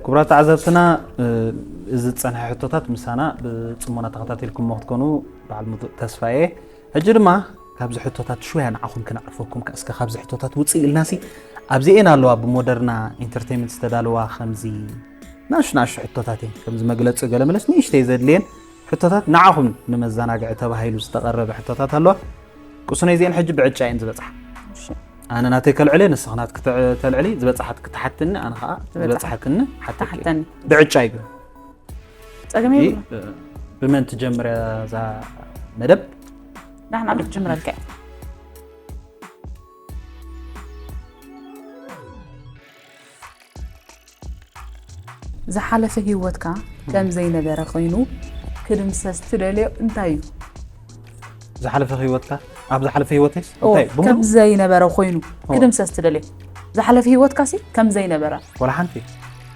ክቡራት ተዓዘብትና፣ እዚ ዝጸንሐ ሕቶታት ምሳና ብጽሞና ተኸታቲልኩሞ ክትኮኑ በዓል ምሉእ ተስፋ እየ። ሕጂ ድማ ካብዚ ሕቶታት ሽወያ ንዓኹም ክነዕርፈኩም ከ እስከ ካብዚ ሕቶታት ውጽእ ኢልናሲ ኣብዚኤን ኣለዋ ብሞደርና ኢንተርቴይንመንት ዝተዳለዋ ከምዚ ናሽ ናሽ ሕቶታት እየን። ከምዚ መግለጺ ገለ መለስ ንእሽተይ ዘድልየን ሕቶታት ንዓኹም ንመዘናግዒ ተባሂሉ ዝተቐረበ ሕቶታት ኣለዋ። ቅሱነይ እዚኤን ሕጂ ብዕጫ እየን ዝበጽሓ። ኣነ ናተይ ከልዕለ ንስኺ ናትኪ ተልዕሊ ዝበጽሓት ክትሓትኒ ኣነ ኸዓ ዝበጽሓክኒ ሓተኪ። ሓተኒ። ብዕጫ እዩ ግን። ጸገም ይህ የብሉ። ብመን ትጀምር እዛ መደብ? ንሕና ንክትጅምረልካ እየ። ዝሓለፈ ህይወትካ ከም ዘይነበረ ኮይኑ ክድምሰስ ትደልዮ እንታይ እዩ? ዝሓለፈ ህይወትካ ኣብ ዝሓለፈ ህይወተይስ ኦ፣ እንታይ ብሙሉ ከም ዘይነበረ ኮይኑ ክድምሰስ ትደልዮ? ዝሓለፈ ህይወትካ ሲ ከም ዘይነበረ ወላ ሓንቲ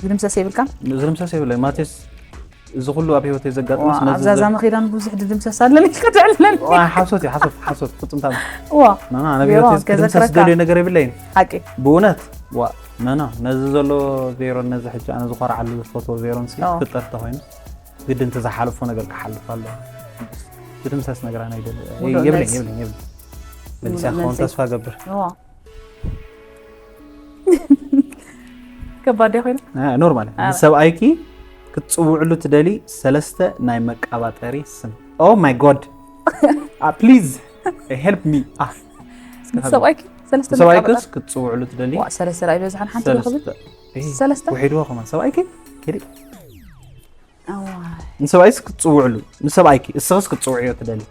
ዝድምሰስ የብልካ? ዝድምሰስ የብለይ ማቴስ እዚ ኩሉ ኣብ ህይወተይ ዘጋጥመስ ነዚ ኣብዛዛ መኺዳን ብዙሕ ድድምሰስ ኣለኒ ክትዕልለን ዋ፣ ሓሶት እዩ ሓሶት ሓሶት ፍጹም ታም ዋ ናና ናብ ዜሮ ህይወተይ ክድምሰስ ከዘክረካ። ዝደልዮ ነገር የብለይን ሓቂ ብእውነት ዋ ናና ነዚ ዘሎ ዜሮን ነዚ ሕጂ ኣነ ዝኾርዓሉ ዝፈትዎ ዜሮን ሲ ኦ። ክፍጠር ተኮይኑ ግድን ተዝሓልፎ ነገር ክሓልፍ ኣሎ ዝድምሰስ ነገር ኣነ ይደል ሙሉእ የብለኝ መልሲ። የብለኝ የብለኝ ሙሉእ መልሲ ክኸውን መልሲ። ተስፋ ገብር ዋ ከባድ ኮይና ኖርማል ኣረ። ንሰብኣይኪ ክትፅውዕሉ ትደሊ ሰለስተ ናይ መቃባጠሪ ስም oh my god please help me ሰብኣይኪ ሰለስተ ሰብኣይክስ መቃባጠሪ? ክትፅውዕሉ ትደሊ ዋ ሰለስተ ራይ በዝሓን ሓንቲ ዶ ክብል ሰለስተ ሰለስተ? ውሒድዎ ከማን ሰብኣይኪ ሄዲ ኣዋይ ንሰብኣይስ ክትፅውዕሉ ንሰብኣይኪ እስኽስ ክትፅውዕዮ ትደሊ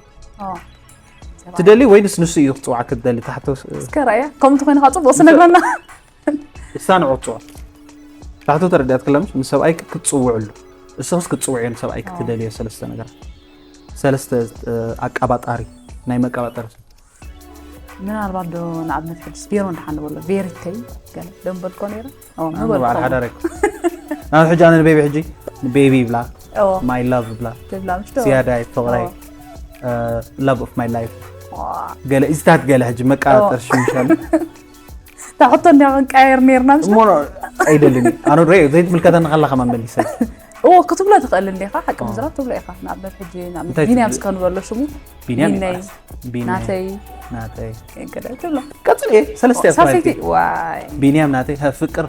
ኦ ትደሊ ወይንስ ንሱ እዩ ክፅውዓክ ትደሊ ታሕቶ እስከ ራያ ከምቲ ኮይንካ ፅቡቅ ስነግረና እሳ ንዕፅዋ ታሕቶ ተረዲኣት ክለምሽ ንሰብኣይኪ ክትፅውዕሉ እስኽስ ክትፅውዕዮ ንሰብኣይኪ ኣዎ። ትደልዮ ሰለስተ ነገር ሰለስተ እ፣ ኣቃባጣሪ ናይ መቃባጠሪ ምናልባት ዶ ንኣብነት ሕጂ ስፔሮ እንዳሓን ንበሎ ቬሪተይ ገለ ደንበልኮ ነይረ ኦ በዓል ሓዳር ኣይኮ ናብ ሕጂ ኣነ ንቤቢ ሕጂ ንቤቢ ይብላ ኦ my love ይብላ ትብላ ምሽ ዝያዳይ ፍቕረይ love of my life ገለ ኢዝታት ገለ ሕጂ መቃባጠሪ ሽምሻሉ ታሕቶ እንዲያ ክንቀያየር ነርና ምሽ እሞ ኣይደልን ኣነ ረ ዘይትምልከተኒ ከላ ከማን መሊሰ እዎ ክትብሎ ትኽእል እንዲኻ ሓቂ ምዝራብ ትብሎ ኢኻ ንኣብነት ሕጂ ንኣብነት እንታይ ቢንያም ትብሎ? እስከ ንበሎ ሽሙ ቢንያም ቢነይ ይበሃል። ቢንያም ናተይ ናተይ ገለ ትብሎ ቀጽል እየ ሰለስተ እያ ሳልሰይቲ ትባል። ዋይ ቢንያም ናተይ ሀ- ፍቅር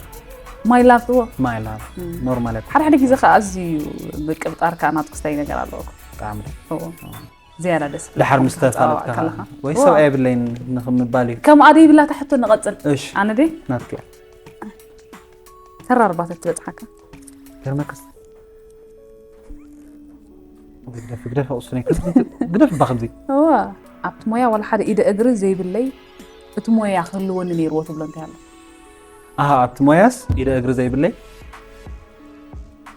my love እዎ my love ኖርማል እያ ሓደ ሓደ ግዜ ከዓ ኣዝዩ እዩ ምቅብጣር ከዓ ናት ክስታይ ነገር ኣለዎ ብጣዕሚ እዎ ዝያዳ ደስ ይብል። ድሓር ምስ ተፋለጥካ ከለኻ ወይ እዎ። ሰብኣይ የብለይን ንክምባል እዩ ከምኣ ደይ ብላ ትሕቶ ንቐፅል እሺ ኣነ ደይ ናትኪ እያ። ተራርባተ ትበፅሓካ ገርመክስ ግደፍ ግደፍ ኣቕሱነይ ግደፍ እባ ከምዚ እዋ ኣብቲ ሞያ ዋላ ሓደ ኢደ እግሪ ዘይብለይ እቲ ሞያ ክህልወኒ ነይርዎ ትብሎ እንታይ ኣሎ ኣሃ ኣብቲ ሞያስ ኢደ እግሪ ዘይብለይ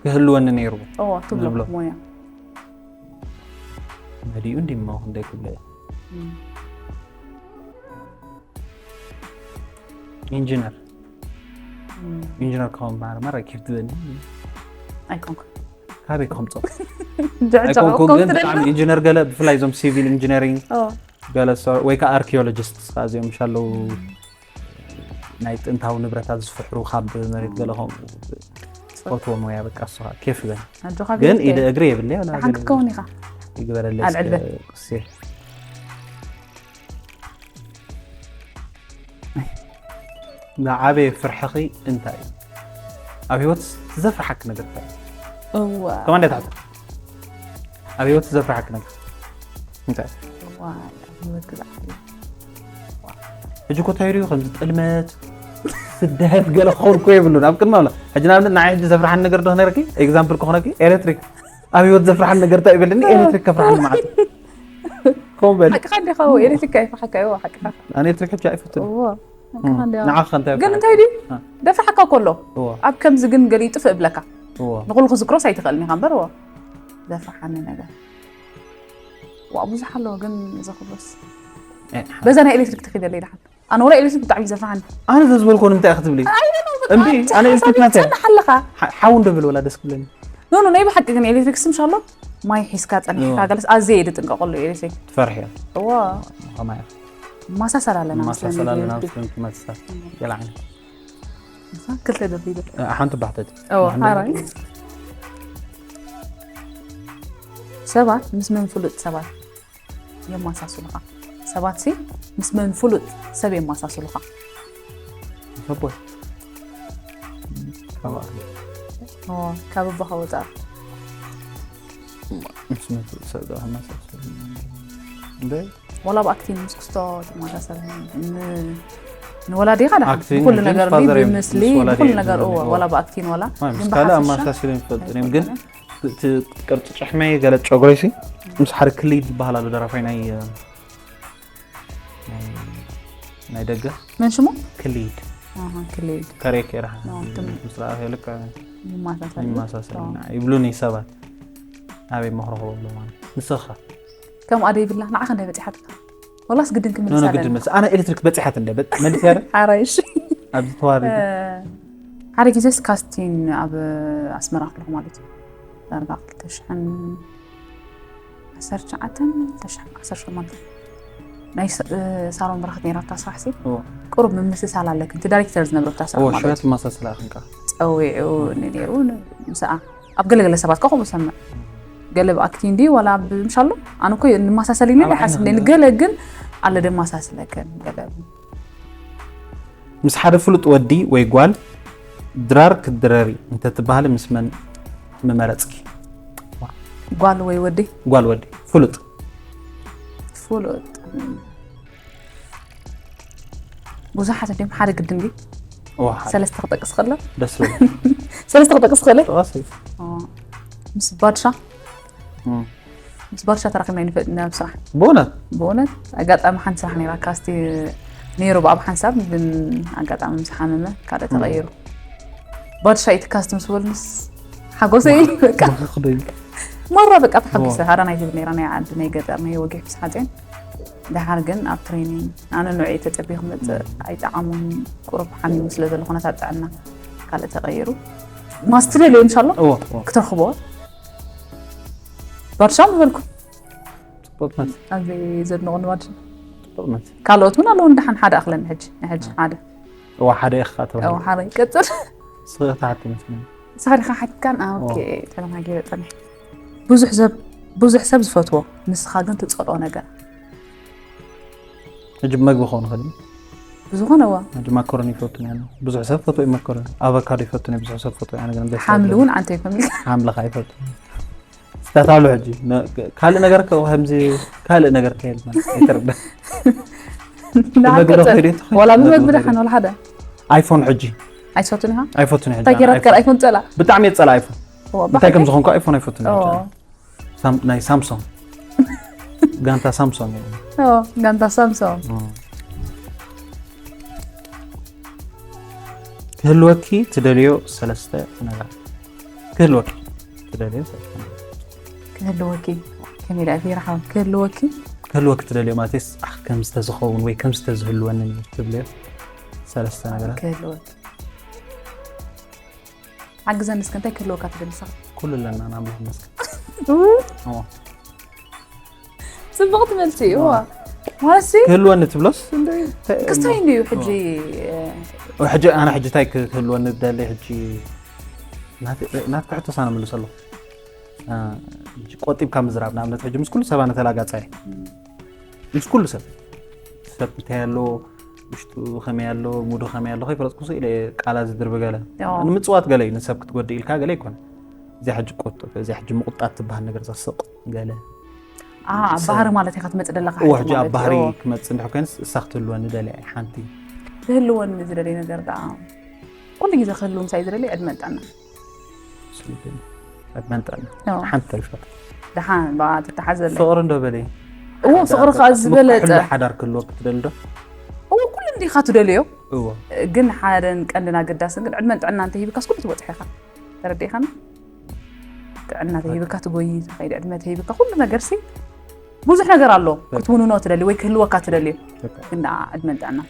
ክህልወኒ ነይርዎ እዋ ትብሎ ንብሎ። ሞያ መዲኡ እንዲሞ ክንደይ ክብለ እየ እም፣ ኢንጂነር እም፣ ኢንጂነር ክኸውን ማርማር ኬፍ ትበኒ ኣይኮንኩ ካበይ ክኸምፆ ጀዕጃ ኣይኮንኩ ኮንኩ ግን ትደሊ ብጣዕሚ ኢንጂነር ገለ ብፍላይ እዞም ሲቪል ኢንጂነሪንግ ኦ፣ ገለ ሶ- ወይ ከዓ ኣርኪኦሎጂስት እዚኦም ሻለው ናይ ጥንታዊ ንብረታት ዝፍሕሩ ካብ መሬት ገለ ከምኡ ዝፈትዎ ሞያ በቃ እሱ ከዓ ኬፍ ይበል ኣጆኻ ግን ቤት ኢደ እግሪ የብለይ ወላ ሓንቲ ገለ ክትከውን ኢኻ ይግበረለይ ኣልዕል በል። እስከ ቅሴ ዝዓበየ ፍርሕኺ እንታይ እዩ ኣብ ህይወት ዘፍርሓኪ ነገር እንታይ እዩ እዋ ከማን እንታይ ትሓቶ ኣብ ህይወት ዘፍርሓኪ ነገር እንታይ እዩ እዋ ህይወት ግዛዕ ሕጂ እኮ እንታይ ሪኡ ከምዚ ጥልመት ስደት ገለ ክኸውን እኮ የብሉን ኣብ ቅድሚ ኣላ ሕጂ ንኣብነት ንዓይ ሕጂ ዘፍርሓኒ ነገር ዶ ክነረኪ ኤግዛምፕል ክኾነኪ ኤሌክትሪክ ኣብ ህይወት ዘፍርሓኒ ነገር እንታይ ይበልኒ ኤሌክትሪክ ከፍርሓኒ ማለት ከምኡ በል ሓቅኻ እንዲኻ ኤሌክትሪክ ኣይፈሓካ ይዎ ሓቅኻ ኣነ ኤሌክትሪክ ሕጂ ኣይፈትን እዎ ሓቅኻ እንዲኻ ንዓኻ እንታይ ግን ይበልሓኒ? እንታይ ድዩ እ። ደፍሓካ ከሎ እዎ ኣብ ከምዚ ግን ገሊኡ ጥፍእ እብለካ እዎ ንኩሉ ክዝክሮስ ኣይትኽእልን ኢኻ እምበር እዎ ዘፍርሓኒ ነገር ዋ ብዙሕ ኣለዎ ግን እዚ ክብሎስ እ፣ በዛ ናይ ኤሌክትሪክ ተኺደለይ ድሓን ኣነ ወላ ኤሌክትሪክ ብጣዕሚ እዩ ዘፍርሓኒ ኣነ ዘዝበልኮ ንምንታይ ክትብሊ እምቢ ኣነ ኤሌክትሪክ ናተ ትጸንሕ ኣለኻ ሓ- ሓው እንዶ ብል ወላ ደስ ክብለኒ ኖ ኖ ናይ ብሓቂ ግን ኤሌክትሪክ ስምሻ ኣሎ ማይ ሒዝካ ጸኒሕካ እዎ። ገለስ ኣዝየ እየ ድጥንቀቀሉ ኤሌክትሪክ ትፈርሕ እያ እዎ ከማያ ማሳሰል ኣለና ማሳሰል ኣለና ኤሌክትሪክ ስንት መትሳት ገለ ዓይነት ክልተ ደርቢበ። ሓንቲ ባሕተት ኦ ሓራይ። ሰባት ምስ መን ፍሉጥ ሰባት የመሳስሉኻ? ሰባት ሲ ምስ መን ፍሉጥ ሰብ የመሳስሉኻ? ሰቦት ኦ፣ ካብ ኣቦኻ ወፃእ ምስ መን ፍሉጥ ሰብ ዶ ከመሳስሉ እንደ ወላ ብኣክቲንግ ምስ ክስቶ ትመሳሰል ን- ንወላዲኻ ዳ ኣክቲንግ ብኩሉ ግን ነገር ፋዘር እዮም ብምስሊ ምስ ወላዲ ብኩሉ እዮም ነገር ዝብሉ እዎ እዎ። ወላ ብኣክቲንግ ወላ ማይ፣ ግን ምስ ካልእ ብሓፈሻ ኣመሳስሎም ይፈልጡ እዮም ግን እቲ ቅርፂ ጭሕመይ ገለ ጨጉረይሲ ምስ ሓደ ክሊድ ዝበሃል ኣሎ ደራፋይ ናይ ናይ- ናይ ደገ መን ሽሙ ክሊድ ኣሃ፣ ክሊድ ከሬክ የራ ኖ፣ ትም- ምስ ረኣኸ ልካ ይመሳሰል ይመሳሰልና ይብሉኒ ሰባት ኣበይ መኽረኽቦ ብሎ ማለት ንስኻ ከምኣ ዶ ይብልና ንዓኻ እንታይ በፂሓትካ ወላስ ግድን ኖ ክምልስ ኖ ግድን ኣለና መስ ኣነ ኤሌክትሪክ በፂሓት እንደ በ- መሊስ ያረ ሓራይሽ ኣብዚ ተዋሪ ሓደ ግዜስ ካስቲን ኣብ ኣስመራ ከለኹ ማለት እዩ ዳርጋ ክልተ ሽሕን ዓሰርተ ትሽዓተን ክልተ ሽሕን ዓሰርተ ሸሞንተን ናይ ስ- ሳሮን ብራኽት ነይራታ ስራሕ ሲ ቁሩብ ምምስሳል ኣለክን እቲ ዳይሬክተር ዝነብረ ብታ ስራሕ ማለት ሽበት መሳስላ ክንቃ ፀዊዑ ነይሩ ምስኣ ኣብ ገለገለ ሰባት ከ ከምኡ ሰምዕ ገለ ብኣክቲንግ ድዩ ዋላ ብምሻሎ ኣነ እኮ ንመሳሰል ኢለ ኣብ ይሓስብ ዓይንኻ ነኒ ገለ ግን ኣለ ደመሳስለከን ገለ ምስ ሓደ ፍሉጥ ወዲ ወይ ጓል ድራር ክትድረሪ እንተትበሃሊ ምስ መን ምመረፅኪ? ጓል ወይ ወዲ ጓል ወዲ ፍሉጥ ፍሉጥ ብዙሓት እንዲም ሓደ ግድን ድዩ ዋ፣ ሓደ ሰለስተ ክጠቅስ ከሎ ደስ ዝብል ሰለስተ ክጠቅስ ከለ ጠዋሲ ምስ ባድሻ እም። ምስ ባድሻ ተራኺብና ይንፈልጥ ኢና ኣብ ስራሕ ብእውነት ብእውነት ኣጋጣሚ ሓንቲ ስራሕ ነይራ ካስቲ ነይሩ ብኣብ ሓንሳብ ግን ኣጋጣሚ ምስ ሓመመ ካልእ ተቐይሩ ባድሻ ኢቲ ካስቲ ምስ በሉንስ ሓጎሰይ በቃ ክደይ መራ በቃ ተሓጊሰ ሃዳ ናይ ትብል ነይራ ናይ ዓዲ ናይ ገጠር ናይ ወጊሕ ምስ ሓፂን ድሓር ግን ኣብ ትሬኒንግ ኣነ ንዑ ተፀቢኹ መፅእ ኣይጠዓሙን ቁሩብ ሓሚሙ ስለ ዘሎ ኩነታት ጥዕና ካልእ ተቐይሩ ማስትደልዮ እንሻሎ እዎ እዎ። ክትረኽቦ ባድሻ ምበልኩ ፅቡቅ መት ኣብዚ ዘድንቑ ንባድሻ ፅቡቅ መት ካልኦት እውን ኣለዉ ንደሓን ሓደ ኣኽለን ሕጂ ንሕጂ ሓደ እዋ ሓደ ኢኻ ተባሂሉ እው ሓደ ይቀፅል ስኽታ ሓቲ መስለኒ ንስኻ ዲኻ ሓትካን ኦኬ ተለማጊረ ፀኒሕ ብዙሕ ሰብ ብዙሕ ሰብ ዝፈትዎ ንስኻ ግን ትፀልኦ ነገር ሕጂ መግቢ ክኸውን ይኽእል እዩ ብዝኾነ እዋ ሕጂ ማኮሮኒ ይፈቱ ያለ ብዙሕ ሰብ ፈትዎ እዩ ማኮሮኒ ኣቫካዶ ይፈቱ ናይ ብዙሕ ሰብ ፈትዎ ያለ ግን ደስ ሓምሊ ይብል። እውን ዓንተ ይኮን ሓምሊ ካ ይፈቱ ስታታሉ ሕጂ ነ- ካልእ ነገር ከ- ከምዚ ካልእ ነገር ከየልና ኣይተረዳ መግቢ ዶ ከይደ ትኾን? ዋላ መግቢ ብመግቢ ከይደ ደሓን ዋላ ሓደ ኣይፎን ሕጂ ኣይትፈቱን ኢኻ ኣይፈቱን ሕጂ እንታይ ገይራትካ ኣይፎን ፀላ ብጣዕሚ የፀላ ኣይፎን እዋ፣ እንታይ ከም ብሓቂ? ዝኾንኩ ኣይፎን ኣይፈቱን ኦ፣ ናይ ሳምሶንግ ጋንታ ሳምሶንግ ኦ፣ ጋንታ ሳምሶን ክህልወኪ ትደልዮ ሰለስተ ነገር ክህልወኪ ትደልዮ ሰለስተ ነገር ክህልወኪ ከመይ ዳ ፊራ ሓወ ክህልወኪ ክህልወኪ ትደልዮ ማለት ስ ከም ዝተዝኸውን ወይ ከም ዝተዝህልወኒ ትብልዮ ሰለስተ ነገራት ክህልወኪ ሓግዘኒ እስከ እንታይ ክህልወካ ትደሊ ንስኻ ኩሉ ኣለና ንኣምላኽ መስገን ጽቡቕቲ መልሲ እዋ ማለት ሲ ክህልወኒ ትብሎስ ክስታይ እንድዩ ሕጂ ሕጂ ኣነ ሕጂ እንታይ ክህልወኒ ደሊ ሕጂ ናትካ ሕቶስ ኣነ ምልሰ ኣለኹ ቆጢብካ ምዝራብ ንኣብነት ሕጂ ምስ ኩሉ ሰብ ኣነ ተላጋፃ እየ ምስ ኩሉ ሰብ ሰብ እንታይ ኣሎ ውሽጡ ከመይ ኣሎ ሙዱ ከመይ ኣሎ ከይፈለጥኩ ኢለ ቃላ ዝድርቢ ገለ ንምፅዋት ገለ እዩ ንሰብ ክትጎድእ ኢልካ ገለ ይኮነ እዚኣ ሕጂ ቆጥብ እዚኣ ሕጂ ምቁጣት ትበሃል ነገር ዘስቕ ገለ ኣብ ባህሪ ማለት ኢኻ ትመፅእ ዘለካ እዎ ሕጂ ኣብ ባህሪ ክመፅእ እንድሕ ኮይንስ እሳ ክትህልወኒ ደልያ እየ ሓንቲ ክህልወኒ ዝደለይ ነገር ደኣ ኩሉ ግዜ ክህልው ምሳይ ዝደለይ ዕድመን ጥዕና ዕድመን ጥዕና ሓንቲ ተሪፋ ደሓን ብኣ ትተሓዘለ ፍቕሪ እንዶ በለ እዎ ፍቕሪ ከዓ ዝበለፀ ሓዳር ክህልወ ክትደሊ ዶ እዎ ኩሉ እንዲኻ ትደልዮ እዎ ግን ሓደን ቀንድን ኣገዳስን ግን ዕድመን ጥዕና እንተሂብካስ ኩሉ ትበፅሖ ኢኻ ተረዲእኻኒ ጥዕና ተሂብካ ትጎይ ትኸይድ ዕድመ ተሂብካ ኩሉ ነገር ሲ ብዙሕ ነገር ኣሎ ክትውንኖ ትደሊ ወይ ክህልወካ ትደልዮ ግን ደኣ ዕድመን ጥዕና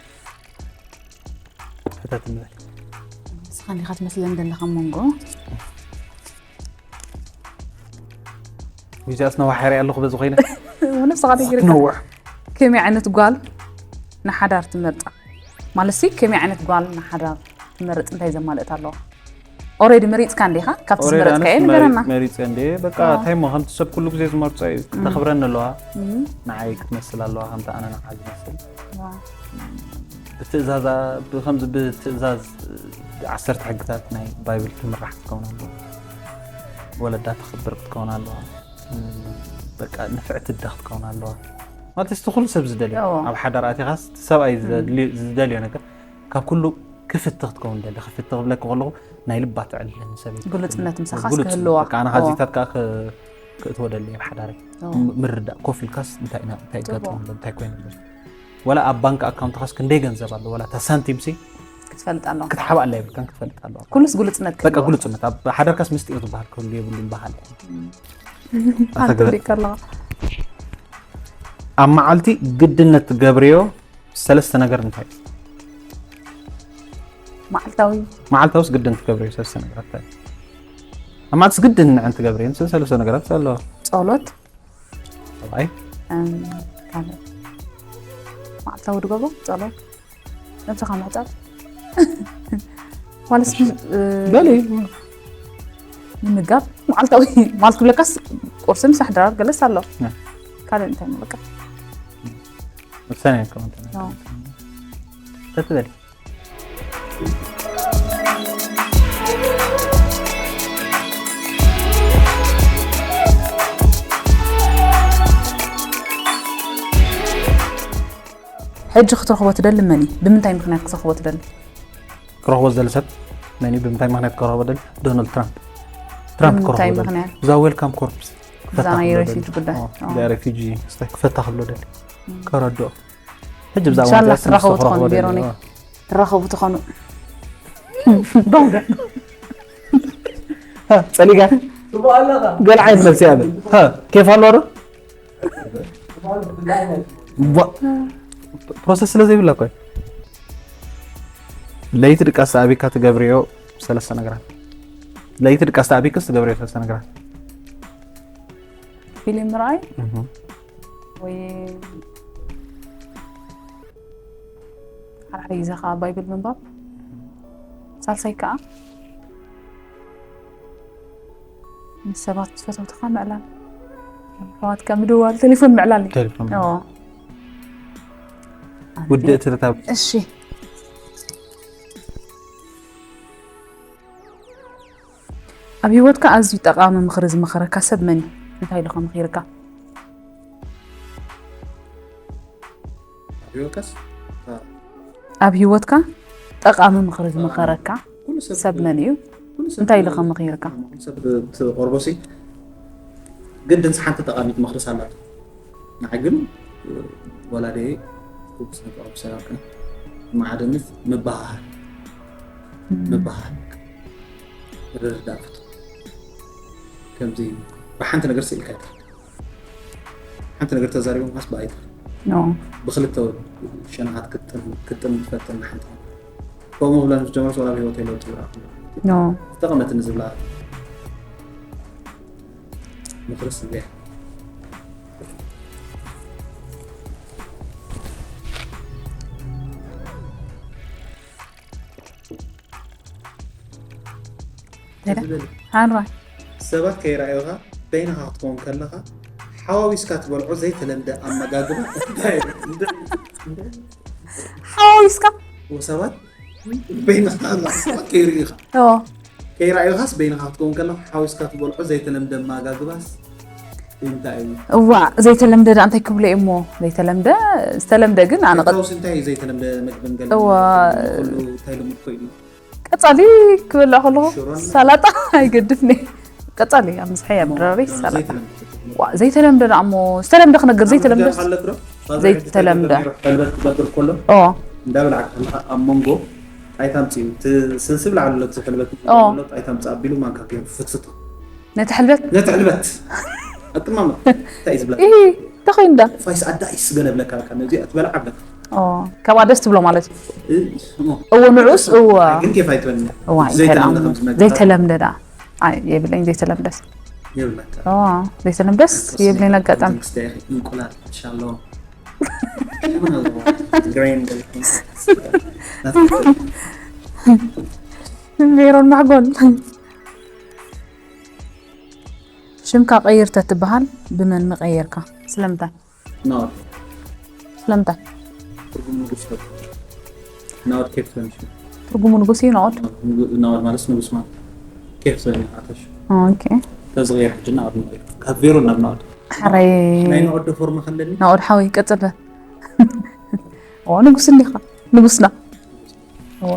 ሕተት ንበል ንስኻ እንዲኻ ትመስለን ዘለኻ መንጎ ዊዚኣስ ነዋሕ ሪኣ ኣለኹ በዚ ኮይነ ነብስኻ ትግርካ ነውሕ ከመይ ዓይነት ጓል ንሓዳር ትመርጣ ማለት ሲ ከመይ ዓይነት ጓል ንሓዳር ትመርጽ እንታይ ዘማልእት ኣለዋ? ኦሬዲ መሪጽካ እንዲኻ? ካብቲ ኦሬዲ ዝመረጽካዮ ኣነስ ንገረና። መሪ- መሪጸ እንዴ በቃ ኣዎ። እንታይ ሞ ከምቲ ሰብ ኩሉ ግዜ ዝመርጾ እዩ ክተኽብረኒ ኣለዋ። እም፣ ንዓይ ክትመስል ኣለዋ ከምቲ ኣነ ንዓ ዝመስል። ዋው። ብትእዛዛ ብከምዚ ብትእዛዝ ዓሰርተ ሕግታት ናይ ባይብል ትምራሕ ክትከውን ኣለዋ። ወለዳ ተኽብር ክትከውን ኣለዋ። እም፣ በቃ ንፍዕቲ ኣደ ክትከውን ኣለዋ። ማለት እቲ ኩሉ ሰብ ዝደልዮ እዎ። ኣብ ሓዳር ኣቲኻስ እቲ ሰብኣይ ዝደልዮ- ዝደልዮ ነገር ካብ ኩሉ ክፍቲ ክትከውን ደሊ ክፍቲ ክብለኪ ከለኹ ናይ ልባ ተዕልል ሰበይቲ ግሉጽነት ምሳኻስ ግሉጽ ክህልዋ። በቃ ኣነ እዎ። ካዚታት ከዓ ክ- ክእትዎ ደሊ ኣብ ሓዳረይ እዎ። ም- ምርዳእ ኮፍ ኢልካስ እንታይ ኢና- እንታይ ጽቡቕ። ይጋጥም ኣሎ እንታይ ኮይኑ ኣሎ ወላ ኣብ ባንክ ኣካውንትኻስ ክንደይ ገንዘብ ኣሎ ወላ እታ ሳንቲም ሲ ክትፈልጥ ኣለዋ። ክትሓብኣላ የብልካን ክትፈልጥ ኣለዋ ኩሉስ ግሉጽነት በቃ ክህልዋ። ግሉጽነት ኣብ ሓዳርካስ ምስጢር ዝበሃል ክህሉ የብሉን በሃል ሓንቲ ወዲእካ ኣለኻ። ኣብ መዓልቲ ግድነት ትገብርዮ ሰለስተ ነገር እንታይ እዩ? መዓልታዊ መዓልታውስ ግድን ትገብርዮ ሰለስተ ነገራት እንታይ እዩ? ኣብ መዓልትስ ግድን ንዕን ትገብርዮ ሰለስተ ነገራት ኣለዋ ጸሎት ሰብኣይ እም፣ ካልእ መዓልታዊ ድገብሮ ጸሎት ነብስኻ ምሕጻብ ዋልስ እ፣ በሊ ምምጋብ መዓልታዊ ማለት ክብለካስ ቁርሲ ምሳሕ ድራር ገለስ ኣሎ ነ። ካልእ እንታይ ምበቃ ወሳኒ ኣይኮነ ኖ። ተትበል ሕጂ ክትረኽቦ ትደሊ መን እዩ ብምንታይ ምክንያት ክትረኽቦ ትደሊ ክረኽቦ ዝደሊ ሰብ መን እዩ ብምንታይ ምክንያት ክረኽቦ ደሊ ዶናልድ ትራምፕ ትራምፕ ብምንታይ ክረኽቦ ደሊ ምክንያት እዛ ዌልካም ኮርፕስ እዛ ናይ ሬፊጂ ጉዳይ ኦ። ሬፊጂ ክፈታ ክብሎ ደሊ ከረድኦ ሕጂ ብዛ ኢንሻላህ ትራኸቡ ትኾኑ ቬሮኒ ትራኸቡ ትኾኑ ጸሊጋ ገለ ዓይነት መልሲ ያለ ኬፍ ኣሎ ዶ ፕሮሰስ ስለ ዘይብላ ኮይ ለይቲ ድቃስ ተኣቢካ ትገብርዮ ሰለስተ ነገራት ለይቲ ድቃስ ተኣቢክስ ትገብርዮ ሰለስተ ነገራት ፊልም ምርኣይ እህ። ወይ ሓድሓደ ግዜ ከዓ ባይብል ምንባብ ሳልሳይ ከዓ ምስ ሰባት ዝፈተውትኻ ምዕላል ኣሕዋትካ ምድዋል ቴሌፎን ምዕላል እዩ ቴሌፎን ኦ። ውድእ ትርታብ እሺ ኣብ ህይወትካ ኣዝዩ ጠቓሚ ምኽሪ ዝመኸረካ ሰብ መን እዩ እንታይ ኢሉ ከመኺርካ ቢወቀስ ኣብ ህይወትካ ጠቓሚ ምኽሪ ዝመኸረካ ኩሉ ሰብ ሰብ መን እዩ ኩሉ ሰብ እንታይ ኢሉ ከመኺርካ ሰብ ትቆርቦሲ ግድን ሓንቲ ጠቓሚት ምኽርስ ኣላቶ ንዓ ግን ወላደ ኩብስ ንቆርብ ሰራርካ መዓደንስ ምባሃር ምባሃር ርዳፍት ከምዚ ብሓንቲ ነገር ስኢልካ ሓንቲ ነገር ተዛሪቦም ካስ ብኣይታ ኖ ብክልተ ሸነኻት ክትጥን ክትጥን ትፈትን ሓንቲ ከምኡ ብለን ዝጀመርስ ወላ ብሂወት የለው ትብራ ኖ ዝተቐመትኒ ዝብላ ምክርስ እዚኣ ሓራ ሰባት ከይረኣዩኻ በይንኻ ክትከውን ከለኻ ሓዋዊስካ ትበልዖ ዘይተለምደ ኣመጋግባ እንታይ እዩ? ሓዋዊስካ ሰባት በይንኻ ኣላ ሰባት ከይርእዩኻ ኦ ከይረኣዩኻስ በይንኻ ክትከውን ከለኻ ሓዊስካ ትበልዖ ዘይተለምደ ኣመጋግባስ እንታይ እዩ? እዋ ዘይተለምደ ዳ እንታይ ክብሎ እሞ ዘይተለምደ ዝተለምደ ግን ኣነ ቀ- ፈውሲ እንታይ እዩ ዘይተለምደ መግብን ገለ እዋ። ኩሉ እንታይ ልሙድ ኮይኑ ቀጻሊ ክበልዕ ከለኹ ሽሮን ሰላጣ ኣይገድፍኒ ቀጻሊ ኣብ ምዝሐይ ኣብ ድራበይ ሰላጣ ዘይተለምደ ዋ ዘይተለምደ ዳ እሞ ዝተለምደ ክነግር ዘይተለምደ ኣለክ ዶ? ዘይተለምደ። ሕልበት ክገብር ከሎ ኦ እንዳበላዕካ ከለካ ኣብ መንጎ ኣይታምፅኡ እቲ ስንስብ ላዕሊ ዘሎ እቲ ሕልበት ኦ። ኣይታምፅ ኣቢሉ ማንካ ገይሩ ፍትፍቶ ነቲ ሕልበት ነቲ ሕልበት ኣጥማማ እንታይ እዩ ዝብላ ኢ ተኸይንዳ ፋይስ ኣዳይስ ገለ ብለካ በቃ ነዚ ኣትበላ ዓብለካ ኦ ካብኣ ደስ ትብሎ ማለት እዩ እ- እሞ እዎ ንዑስ እዎ ግን ኬፍ ኣይትበልኒ እዋ ዘይተለምደ ከም ዝመግብ ዘይተለምደ ዳ ኣይ የብለኝ ዘይተለምደስ የብለካ ኦ ዘይተለምደስ የብለኝ ኣጋጣሚ ክስተይ እንቁላል ሻሎ Grain. ሜሮን ማሕጎል። ሽምካ ቀይር ተትበሃል ብመን ምቐየርካ? ስለምንታይ? ናኦድ። ስለምንታይ? ትርጉም ንጉስ ነው። ናኦድ ኬፍ ትበሃል ሽም። ትርጉሙ ንጉስ እዩ ናኦድ። ናኦድ ማለት ንጉስ ማለት ኬፍ ትበሃል ኣታሽ። ኦኬ። ተዝቕየር ሕጂ ናኦድ ንቕይር። ካብ ቬሮን ናብ ናኦድ። ሕራይ ናይ ናኦድ ዶ ፎርም ከለኒ? ናኦድ ሓወይ ቀጽል በል። ኦ ንጉስ እንዲኻ ንጉስና። ኦ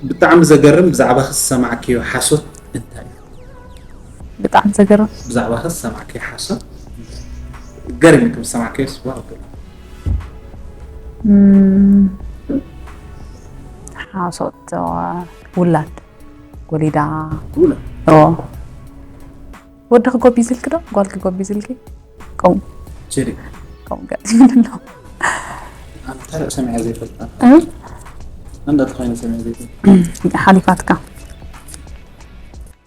ብጣዕሚ ዘገርም ብዛዕባ ክሰማዕክዮ ሓሶት እንታይ እዩ? ብጣዕሚ ዘገርም ብዛዕባ ክሰማዕክዮ ሓሶት ገርም ክሰማዕክዮ ስዋ እም፣ ሓሶት ዋ፣ ውላድ ወሊዳ ውላ ኦ ወድኺ ጎቢዝልኪ ዶ ጓልኪ ጎቢዝልኪ? ከምኡ ችሪ ከምኡ ገጢሙኒ ኣሎ። ኣንተ ርእሰ መያ ዘይፈልጣ እ? ኣንዳ ተኾይነ ሰመያ ዘይፈልጣ ሓሊፋትካ።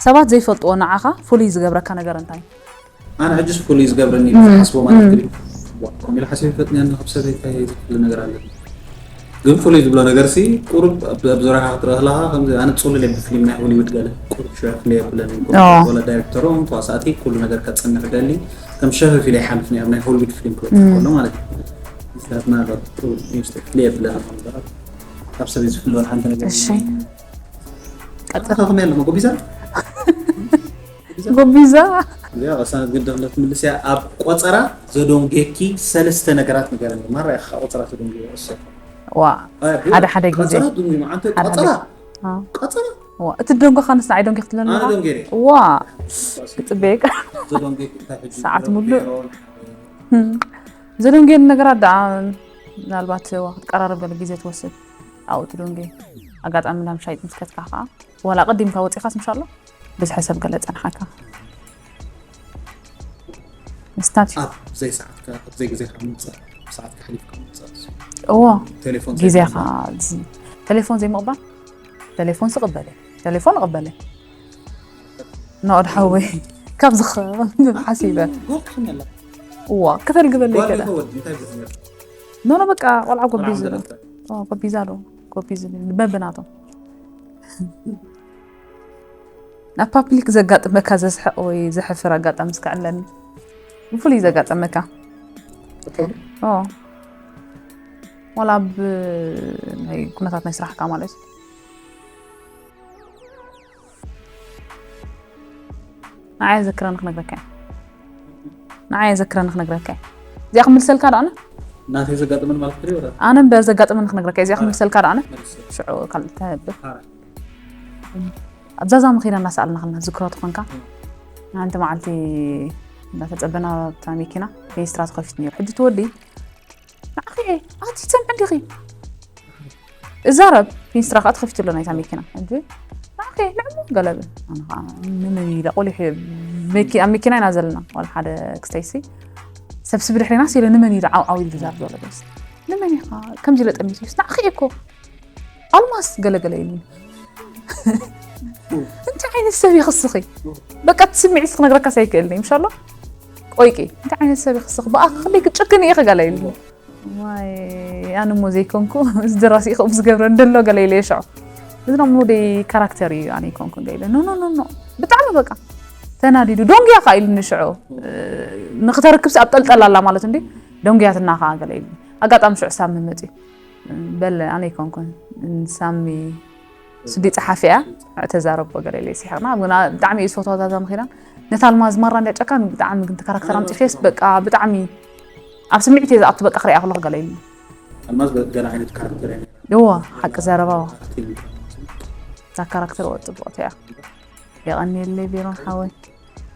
ሰባት ዘይፈልጥዎ ንዓኻ ፍሉይ ዝገብረካ ነገር እንታይ? ኣነ ሕጅስ ፍሉይ ዝገብረኒ ዝሓስቦ ማለት ግን ከምኡ ኢለ ሓሲበ ይፈጥኒ ኣነ ካብ ሰበይታይ ዝፍለ ነገር ኣለኒ ግን ፍሉይ ዝብሎ ነገር ሲ ቁሩብ ኣብ ኣብ ዙርያኻ ክትርኢ ከለኻ ከምዚ ኣነ ፅሉል እየ ብፊልም ናይ ሆሊውድ ገለ ቁሩብ ሽዑ ፍለ የብለኒ ኦ። ወላ ዳይሬክተሮም ተዋሳእቲ ኩሉ ነገር ከፅንሕ ደሊ ከም ሸፈፍ ኢለ ይሓልፍ ነይ ኣብ ናይ ሆሊውድ ፊልም ክወጥ ከሎ ማለት እዩ ስራትና ቁሩብ ኢንስተ ፍለ የብለኒ ካብ ሰበይ ዝፍለወን ሓንቲ ነገር እሺ። ቀጥታ ከመይ ኣለሞ ጎቢዛ ጎቢዛ እዚኣ ቅሳነት ግዲ ክለት ምልስ እያ ኣብ ቆፀራ ዘደንጌኪ ሰለስተ ነገራት ንገረኒ ማራ ኢኻ ቆፀራ ተደንጊ ወሰ ዋ ሓደ ሓደ ግዜ ቆፀራ ድንጊ መዓንተ ሓደ ሓደ ቆፀራ አ፣ ቆፀራ ዋ እቲ ደንጎኻ ንስ ንዓይ ደንጊ ክትብለኒ ኣነ ኣለኻ? ደንጌ ዋ ክፅበየካ ዘደንጌኪ እንታይ ሕጂ ሰዓት ሙሉእ። ቢሮ ዘደንገየኒ ነገራት ደኣ ምናልባት ዋ ክትቀራረብ ገለ ግዜ ትወስድ ኣብኡ ትደንገ ኣጋጣሚ ናብ ሻይ ጥምስከትካ ከዓ ዋላ ቀዲምካ ወፂኻስ ምሻሎ ብዝሒ ሰብ ገለ ፀንሓካ ምስታት እዩ ኣብ ዘይሰዓትካ ኣብ ዘይግዜካ ምምፃእ ሰዓትካ ሓሊፍካ ምምፃእ እዎ ቴሌፎን ግዜኻ ቴሌፎን ዘይምቕባል ቴሌፎን ስቕበለ ቴሌፎን እቕበለ ናኦድ ሓወይ ካብ ዝኸ ሓሲበ ጎል ትኽመላ እዋ ክተልግበለይ ጓል ከዳ ይኸወድ እንታይ ዝትምህር ኖኖ በቃ ቆልዓ ጎቢዝ ዶ ጎቢዛ ዶ ጎቢዝ በብናቶም ናብ ፓብሊክ ዘጋጥመካ ዘስሕቕ ወይ ዘሕፍር ኣጋጣሚ እስከ ዕለኒ ብፍሉይ ዘጋጠመካ ኦ ዋላ ኣብ ናይ ኩነታት ናይ ስራሕካ ማለት እዩ ንዓይ ዘክረኒ ክነግረካ እየ ንዓይ ዘክረኒ ክነግረካ እየ እዚኣ ክምልሰልካ ዶ ኣነ ናተይ ዘጋጥመን ማለት ትሪኦ ዶ ኣነ እምበር ዘጋጥመኒ ክነግረካ እየ እዚኣ ክምልሰልካ ዶ ኣነ መልስ ሽዑ ካልእ ተህብር ሓራ ኣብዛዛ መኺና እናሰኣልና ከለና ዝክሮ ትኾንካ ሓንቲ መዓልቲ እንዳተፀበና ኣብታ መኪና ፌንስትራ ተኸፊት ነይሩ ሕጂ ትወዲ ንዓኺ ኣቲ ትሰምዕ እንዲኺ እዛረብ ፌንስትራ ከዓ ተኸፊቱ ኣሎ ናይታ መኪና ሕጂ ንዓኺ ንዕሞ ገለብ ኣነ ከዓ ንመን ኢለ ቆሊሑ መኪ- ኣብ መኪና ኢና ዘለና ዋላ ሓደ ክስተይሲ ሰብሲ ብድሕሪና ሲለ ንመን ኢለ ዓውዓው ኢሉ ዝዛረብ ዘሎ ደስ ንመን ኢኻ ከምዚ ኢለ ጠሚቱ ስናዕኺ እኮ ኣልማስ ገለገለ ኢሉ እንታይ ዓይነት ሰብ ይኽስኺ በቃ እቲ ስምዒት ክነግረካስ ኣይክእልን እዩ ምሻሎ ቆይቂ እንታይ ዓይነት ሰብ ይኽስኺ ብኣኻ ክንደይ ክጭክን ኢኺ ገለ ኢሉ ዋይ ኣነ እሞ ዘይኮንኩ እዚ ደራሲ ከምኡ ዝገብረ እንደሎ ገለ ኢለ የሽዖ እዚ ና ሙደይ ካራክተር እዩ ኣነ ይኮንኩ ገ ኢለ ኖ ኖ ኖ ኖ ብጣዕሚ በቃ ተናዲዱ ዶንግያ ካ ኢሉ ንሽዑ ንክተርክብሲ ኣብ ጠልጠል ኣላ ማለት እንዲ ዶንግያትና ካ ገለ ኢሉ ኣጋጣሚ ሽዑ ሳሚ መፅዩ በለ ኣነ ኣይኮንኩን ሳሚ ስዲ ፀሓፊ እያ ተዛረቦ ገለ ኢለ ይስሕቅና ግና ብጣዕሚ እዩ ዝፈትዋ ዛዛ ምኺዳን ነታ ኣልማዝ ማራ እንዳ ጨካን ብጣዕሚ ግን ካራክተር ኣምፂፌስ በቃ ብጣዕሚ ኣብ ስምዒት እየ ዝኣቱ በቃ ክሪኣ ከለኩ ገለ ኢሉ ኣልማዝ ገለ ዓይነት ካራክተር እያ እዎ ሓቂ ዘረባ እታ ካራክተር ወ ፅቡቅቲ እያ የቐንየለይ ቢሮን ሓወይ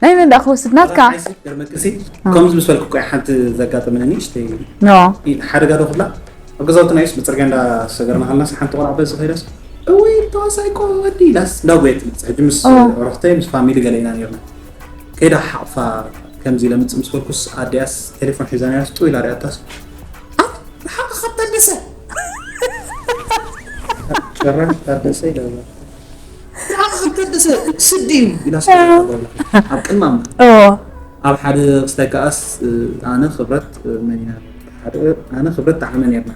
ናይ መን ደኣ ክወስድ ናትካ መቅሲ ከምዚ ምስ በልኩ ቆይ ሓንቲ ዘጋጠመኒ ንእሽተይ ኖ ሓደጋ ዶ ክብላ ኣብ ገዛውትና ይስ ብፅርግያ እንዳሰገርና ከለናስ ሓንቲ ቆልዓ በዚ ከይዳስ እወይ ተዋሳይ እኮ ወዲ ኢላስ እንዳጎየት ትመፅእ ሕጂ ምስ ኦ። ረኽተይ ምስ ፋሚሊ ገለ ኢና ነርና ከይዳ ሓቕፋ ከምዚ ኢለ ምፅእ ምስ በልኩስ ኣዲኣስ ቴሌፎን ሒዛ ነራስ ጥው ኢላ ሪኣታስ ሓቂ ካብ ታደሰ ጭራሽ ታደሰ ኢላ ንዓኻ ከም ታደሰ ስዲ እዩ ኢላ ስለ ኣብ ቅድማ እምበር ኦ ኣብ ሓደ ክስታይ ከኣስ ኣነ ክብረት መን ኢና ሓደ ኣነ ክብረት ጣዕመ ነርና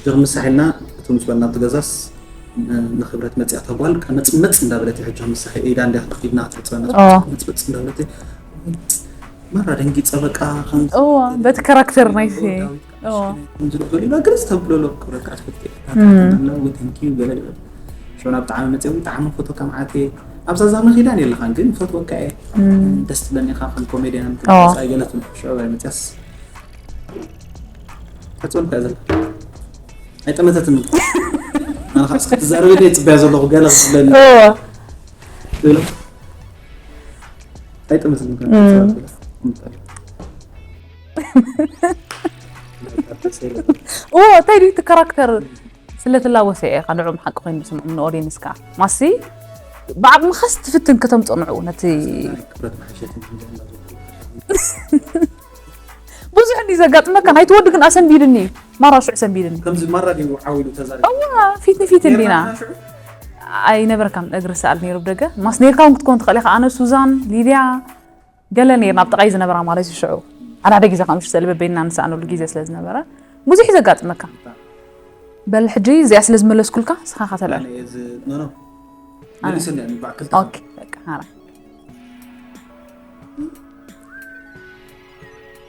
ጀግ ምሳሕ ኢልና እቶም ዝበልና ኣብቲ ገዛስ ንክብረት መፅያ ተጓል መፅመፅ እንዳበለት ሕጂ ምሳሕ ኢዳ እንዲያ ኢድና ክትሕፅበና ኦ። መፅመፅ እንዳበለት ማራ ደንጊፀ በቃ ከም እዎ በቲ ካራክተር ናይ ዳዊት እዎ ዝለበሉ ኢና ግልፅ ተብሎ ኣሎ ክብረት ከዓ ትፈልጥ ኢኻ። ተንኪዩ ገለ ይበል ሽዑ ናብ ጣዕሚ መፅኦም ጣዕሚ ፎቶ ከም ዓቴ ኣብዛ ዛመ ኪዳን የለኻን ግን ፈትወካ እየ ደስ ትብለኒ ኢኻ ከም ኮሜድያን ኦ። ኣይገለትን ሽዑ መፅያስ ተፅወልካ ዘለ ኣይጠመተትን ኣነ ካብ ክትዛረበ ደ ፅበያ ዘለኹ ገለ ክትብለኒ እዎ ትብሎ ኣይጠመተትን እዎ እንታይ ድዩ እቲ ካራክተር ስለትላወሰ እየ ከዓ ንዕኦም ሓቂ ኮይኑ ዝስምዖም ንኦዲየንስ ከዓ ማሲ ብዓቕምኻስ ትፍትን ከተምፅኦ ንዕኡ ነቲ ክብረት መሓሸት ብዙሕ እንዲ ዘጋጥመካ ናይቲ ወዲ ግን ኣሰንቢድኒ እዩ ማራ ሽዑ ሰንቢድኒ ከምዚ ማራ ድዩ ዓው ኢሉ ተዛሪቡ እዋ ፊት ንፊት እንዲና ኣይነበርካን እግሪ ሰኣል ነይሩ ብደገ ማስ ነርካ እውን ክትኮን ትኽእል ኢኻ ኣነ ሱዛን ሊድያ ገለ ነርና ኣብ ጥቓይ ዝነበራ ማለት እዩ ሽዑ ሓደ ሓደ ግዜ ከምሽ ሰልበ በይንና ንሰኣነሉ ግዜ ስለ ዝነበረ ብዙሕ እዩ ዘጋጥመካ በል ሕጂ እዚኣ ስለ ዝመለስኩልካ ስኻ ከተልዕል እዚ ኖ ኖ መሊሰ እንዲ ባዕክልታ ኦኬ በቃ ሓራ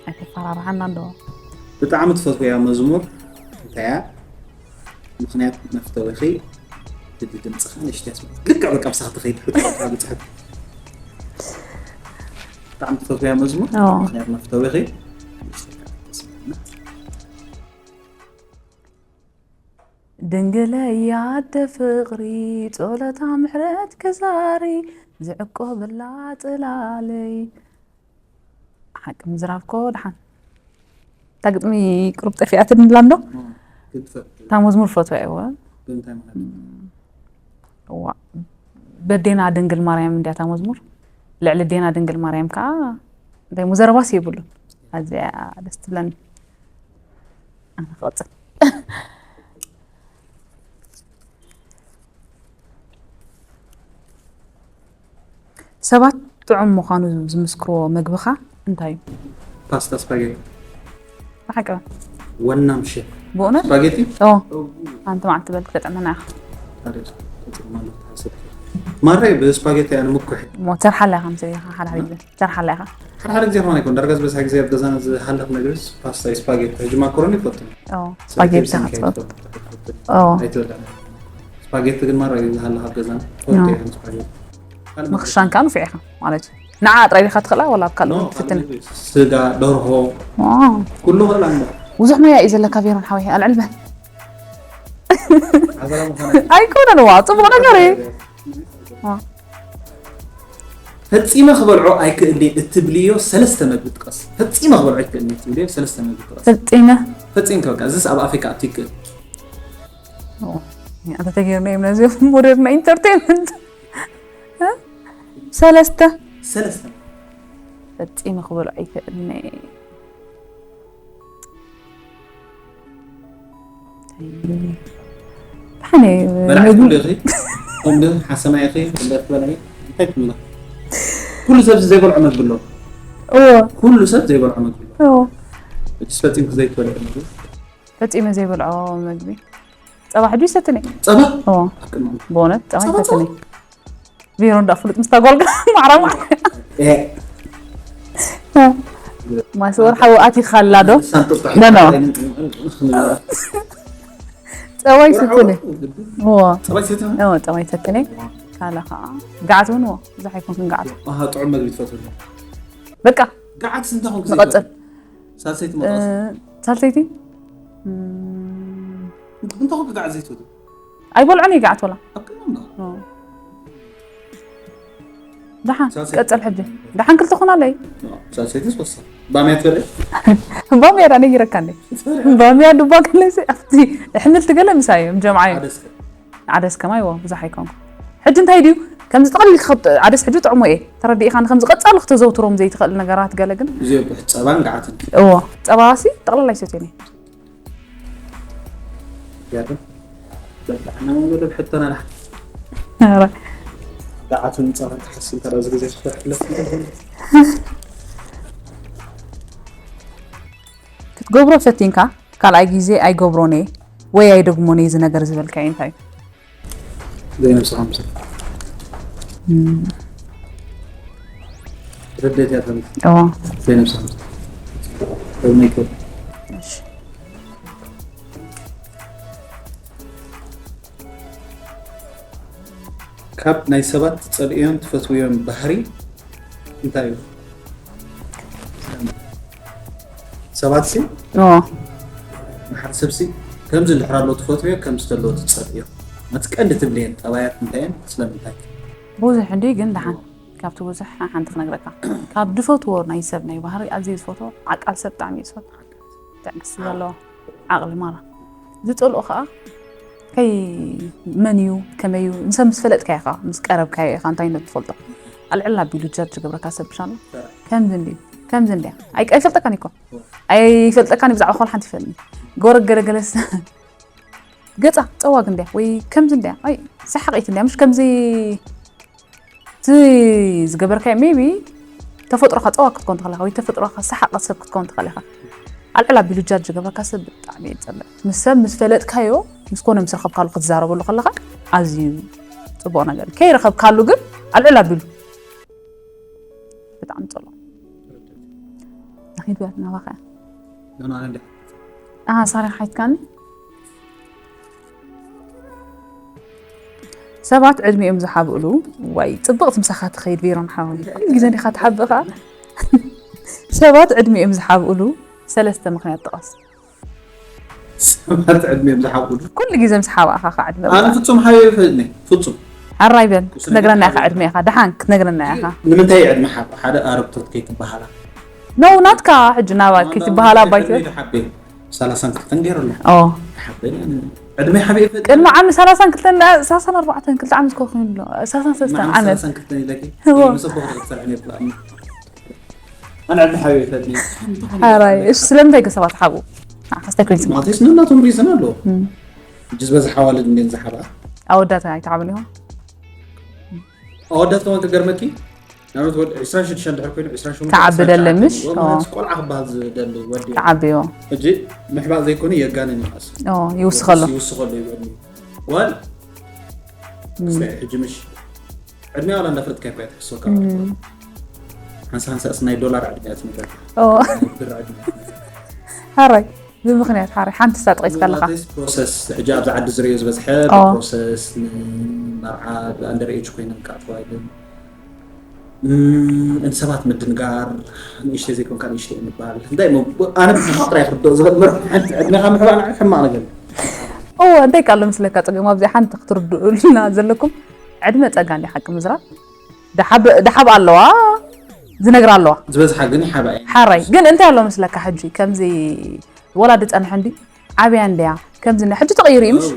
ኣይተፈራርሓና እንዶ ብጣዕሚ ትፈትውያ መዝሙር እንታይ እያ ምኽንያት መፍተዊኺ ድዲ ድምፅኻ ንእሽተይ ኣስምዕ ልክዕ በቃ ምሳኻ ትኸይድ ሕቶ ብፅሕት ብጣዕሚ ትፈትውያ መዝሙር ኦ። ምኽንያት መፍተዊኺ ንእሽተይ ካብ ተስምዕና ድንግለይ ኣደ ፍቕሪ ጸሎታ ምሕረት ክዛሪ ዝዕቆብላ ጽላለይ ሓቂ ምዝራብኮ ደሓን እታ ግጥሚ ቅሩብ ጠፊኣትኒ ላ እንዶ ግን ትፈ- እታ መዝሙር ፈትዋ እየ እወ ብምንታይ ምኽንያት እዋ በዴና ድንግል ማርያም እንድያ እታ መዝሙር ልዕሊ ዴና ድንግል ማርያም ከዓ እንታይ ሙዘረባስ የብሉን ኣዚያ ደስ ትብለኒ ኣነ ክቐፅል ሰባት ጥዑም ምዃኑ ዝምስክርዎ መግብኻ እንታይ እዩ ፓስታ ስፓጌቲ ብሓቂ ወናም ሸፍ ብእውነት ስፓጌቲ ኦ ኣንቲ መዓልቲ በል ክተጥዕመና ኢኻ ማራይ ብስፓጌቲ ኣነ ምኩሕ እሞ ተርሓላ ኢኻ ምስ ኢኻ ሓደ ሓደ ግዜ ተርሓላ ኢኻ ሓደ ሓደ ግዜ ኾነ ይኮን ዳርጋ ዝበዝሓ ግዜ ኣብ ገዛና ዝሃለፍ መግብስ ፓስታ እዩ ስፓጌቲ ሕጂ ማኮሮኒ ይፈቱ ኦ ስፓጌቲ ኢኻ ትፈቱ ኦ ኣይትበልዕ ስፓጌቲ ግን ማራ እዩ ዝሃለፍ ኣብ ገዛና ፈቱ እየ ስፓጌቲ ካልእ መግቢ ምኽሻን ከዓ ንፉዕ ኢኻ ማለት እዩ ንዓ ጥራይ ዲኻ ትኽእላ ወላ ኣብ ካልእ እውን ትፍትን ስጋ ደርሆ ዋው ኩሉ ክእላ እንዳ ብዙሕ ሞያ እዩ ዘለካ ቬሮን ሓወይ ኣልዕል በል ሓዘራ ምዃና ኣይኮነን ዋ ፅቡቕ ነገር እዩ ፈፂመ ክበልዖ ኣይክእልን እትብልዮ ሰለስተ መግቢ ጥቀስ ፈፂመ ክበልዖ ኣይክእልን እትብልዮ ሰለስተ መግቢ ጥቀስ ፈፂመ ፈፂምከ በቃ እዚስ ኣብ ኣፍሪካ ኣቱ ይክእል ኣንተ ተገይርና እዮም ነዚኦም ሞደርና ኢንተርቴንመንት ሰለስተ ሰለስተ ፈፂመ ክበልዖ ኣይክእልን ብሓነ በላዕቲ ትብሉ ኢኺ ከምኡ ሓሰማ ኢኺ እንደት በላይ እንታይ ትብሉ ኩሉ ሰብ ዘይበልዖ መግቢ ኣሎ እዎ ኩሉ ሰብ ዘይበልዖ መግቢ ኣሎ እዎ እጅስ ፈፂምክ ዘይትበልዖ መግቢ ፈፂመ ዘይበልዖ መግቢ ፀባ ሕጂ ይሰትኒ ፀባ እዎ ኣቅድሚ ብእውነት ፀባ ፀባ ይሰትኒ ቬሮ እንዳ ፍሉጥ ምስታ ጓልጋ ማዕራ ማዕራ ኤ ማስወር ሓዊ ኣቲኻ ኣላ ዶ ሳንጥጥሕ ኖ፣ ኖ። ፀባይ ስትነ እዎ ፀባይ ሰትነ እዎ ፀባይ ሰትነ ካለ ከዓ ገዓት እውን እዎ ብዙሕ ኣይኮንክን ገዓት ኣሃ ጥዑም መግቢ ትፈትው በቃ ገዓት እንታይ ኮንክ ንቐፅል ሳልሰይቲ እ፣ መጣስ ሳልሰይቲ እንታይ ኮንክ ገዓት ዘይትፈትው ኣይበልዖን እዩ ገዓት ወላ ኣቅድም እ። ደሓን ሳልሰይቲ ቀፅል ሕጂ ደሓን ክልተ ኾና ኣለይ ሳልሰይቲ ስወሳ ባምያ ትበልዕ ባምያ ዳ ነጊረካ እንደ ባምያ ዱባ ከለሲ ኣብቲ ኣሕምልቲ ገለ ምሳይ እዮም ጀምዓ እዮም ሓደስከ ዓደስ ከማይ ዎ ብዙሕ ኣይኮንኩ ሕጂ እንታይ ድዩ ከምዚ ጠቕሊል ክኸብ ዓደስ ሕጂ ጥዕሞ እየ ተረዲእኻ ንከምዚ ቀፃሉ ክተዘውትሮም ዘይትኽእል ነገራት ገለ ግን እዚኦ ብሕ ፀባን ገዓትን እዎ ፀባሲ ጠቕላላ ይሰትዮ እየ ያትን በቃ ሕና መመለብ ሕቶና ናሕ ኧረ፣ ገዓትን ፀባን ተሓሲብካ ዳዚ ግዜ ክሕለፍ ክትገብሮ ፈቲንካ ካልኣይ ግዜ ኣይገብሮን እየ ወይ ኣይደግሞን እዩ እዚ ነገር ዝበልካዮ እንታይ እዩ? ዘይነብስኻ ምሰል እም፣ ረደት እያ ተብል እዋ ዘይነብስኻ ምሰል ተብልናይከ እሺ ካብ ናይ ሰባት ትጸልእዮን ትፈትውዮን ባህሪ እንታይ እዩ? ሰባት ሲ እዋ ንሓደ ሰብ ሲ ከምዚ እንድሕር ኣሎ ትፈትውዮ ከምዚ ተለዎ ትጸልእዮ መትቀንዲ ትብልየን ጠባያት እንታየን ስለምንታይ? ብዙሕ እንዲ ግን ደሓን ካብቲ ብዙሕ ሓንቲ ክነግረካ ካብ ድፈትዎ ናይ ሰብ ናይ ባህሪ ኣዝየ ዝፈትዎ ዓቃል ሰብ ብጣዕሚ እዩ ዝፈትዎ ብጣዕሚ ደስ ዘለዎ ዓቕሊ ማራ ዝፀልኦ ከዓ ከይ መን እዩ ከመይ እዩ ንሰብ ምስ ፈለጥካ ኢኻ ምስ ቀረብካዮ ኢኻ እንታይ ነት ትፈልጦ ኣልዕል ኣቢሉ ጃጅ ገብረካ ሰብ ብሻሎ ከምዚ እንዲ ከምዚ እንዲያ ኣይ- ኣይፈልጠካን እኮ ኣይፈልጠካን ብዛዕባ ኳል ሓንቲ ይፈልኒ ጎረግ ገለገለስ ገፃ ፀዋግ እንዲያ ወይ ከምዚ እንዲያ ኣይ ሰሓቂት እንዲያ ምሽ ከምዚ እቲ ዝገበርካዮ ሜቢ ተፈጥሮካ ፀዋ ክትኮን ትኽእልካ ወይ ተፈጥሮካ ሰሓቂ ሰብ ክትኮን ትኽእል ኢኻ ኣልዕል ኣቢሉ ጃጅ ዝገብረካ ሰብ ብጣዕሚ እየ ዝፀልእ ምስ ሰብ ምስ ፈለጥካዮ ምስ ኮነ ምስ ረኸብካሉ ክትዛረበሉ ከለካ ኣዝዩ ፅቡቅ ነገር እዩ ከይረኸብካሉ ግን ኣልዕል ኣቢሉ ብጣዕሚ ፀልኦ ንኺድ በል ናባኸ ኖኖ ኣነ እንደ ኣሃ ሳሪ ሓይትካኒ ሰባት ዕድሚኦም ዝሓብእሉ ዋይ ፅብቕቲ ምሳኻ ትኸይድ ቬሮን ሓወይ ኩሉ ግዜ እንዲኻ ትሓብእ ከዓ ሰባት ዕድሚኦም ዝሓብእሉ ሰለስተ ምክንያት ጥቐስ ሰባት ዕድሚኦም ዝሓብእሉ ኩሉ ግዜ ምስ ሓባእኻ ከዓ ዕድመ ኣነ ፍጹም ሓቢኡ ይፈልጥኒ ፍጹም ሓራይ በል ክትነግረና ኢኻ ዕድመ ኢኻ ደሓን ክትነግረና ኢኻ ንምንታይ ዕድመ ሓብ ሓደ ኣረግቶት ከይትበሃላ ነው ናትካ ሕጂ ናባ ከይትበሃላ ባይተ ሓቤ ሰላሳን ክልተን ገይሩ ኣሎ ኦ ሓቤ ዕድመ ሓቢኡ ይፈልጥ ቅድሚ ዓሚ ሰላሳን ክልተን ሰላሳን ኣርባዕተን ክልተ ዓመት ኮ ኮይኑ ኣሎ ሰላሳን ሰለስተን ዓመት ሰላሳን ክልተን ኢለኪ እዎ። ምሰቦ ክትሰርሕ ነብላ ኣነ ዕድመ ሓቢኡ ይፈልጥኒ ሓራይ እሺ ስለምንታይ ከ ሰባት ሓቡ ንዓኻስ እንታይ ኮይኑ ስምዓካ ማለትስ ነናቶም ሪዝን ኣለዎ ሕጂ ዝበዝሓ ኣዋልድ እንዴን ዝሓብኣ ኣወዳት ኣይተዓብን ኢኹም ኣወዳት ከማን ክገርመኪ ንኣብነት ወዲ ዕስራን ሽዱሽተን ድሕር ኮይኑ ዕስራን ሸሞንተን ክዓቢ ዕስራን ደለ ትሽዓተን ምሽ እዩ። ኦ ማለት ቆልዓ ክበሃል ዝደሊ ወዲ እዩ። ክዓቢ ዮ ሕጂ ምሕባእ ዘይኮነ የጋንን ይቃስ ኦ ይውስኸሎ ይውስኸሉ እዩ ዕድሚኡ ጓል ክስታይ ሕጂ ምሽ ዕድሚያ ዋላ እንዳፍለጥካ ይኮያ ትሕሶካ ሓንሳ ሓንሳ እስ ናይ ዶላር ዕድሚያ ትነገር ኦ ብር ዕድሚያ ትነገር ሓራይ ብምክንያት ሓራይ ሓንቲ ሳጥቂት ከለካ ፕሮሰስ ሕጂ ኣብዚ ዓዲ ዝርእዮ ዝበዝሐ ኦ። ፕሮሰስ ንመርዓ ኣንደር ኤጅ ኮይኖም ከዓ ተዋይዶም ንሰባት ምድንጋር ንእሽተይ ዘይኮንካ ንእሽተይ ምባል እንታይ እሞ ኣነ ብሓቂ ጥራይ ክርድኦ ዝኽእል መርሑ ሓንቲ ዕድሜኻ ምሕባእ ንዓይ ሕማቕ ነገር እዩ። እዎ እንታይ ቃሎ ምስለካ ፀገም ኣብዚ ሓንቲ ክትርድኡልና ዘለኩም ዕድመ ፀጋ እንዲ ሓቂ ምዝራብ ደሓብ ኣለዋ ዝነግራ ኣለዋ ዝበዝሓ ግን ሓባእ እየን። ሓራይ ግን እንታይ ኣሎ ምስለካ ሕጂ ከምዚ ወላዲ ፀንሐ እንዲ ዓብያ እንድያ ከምዚ እንዳ ሕጂ ተቐይሩ እዩ ምሽ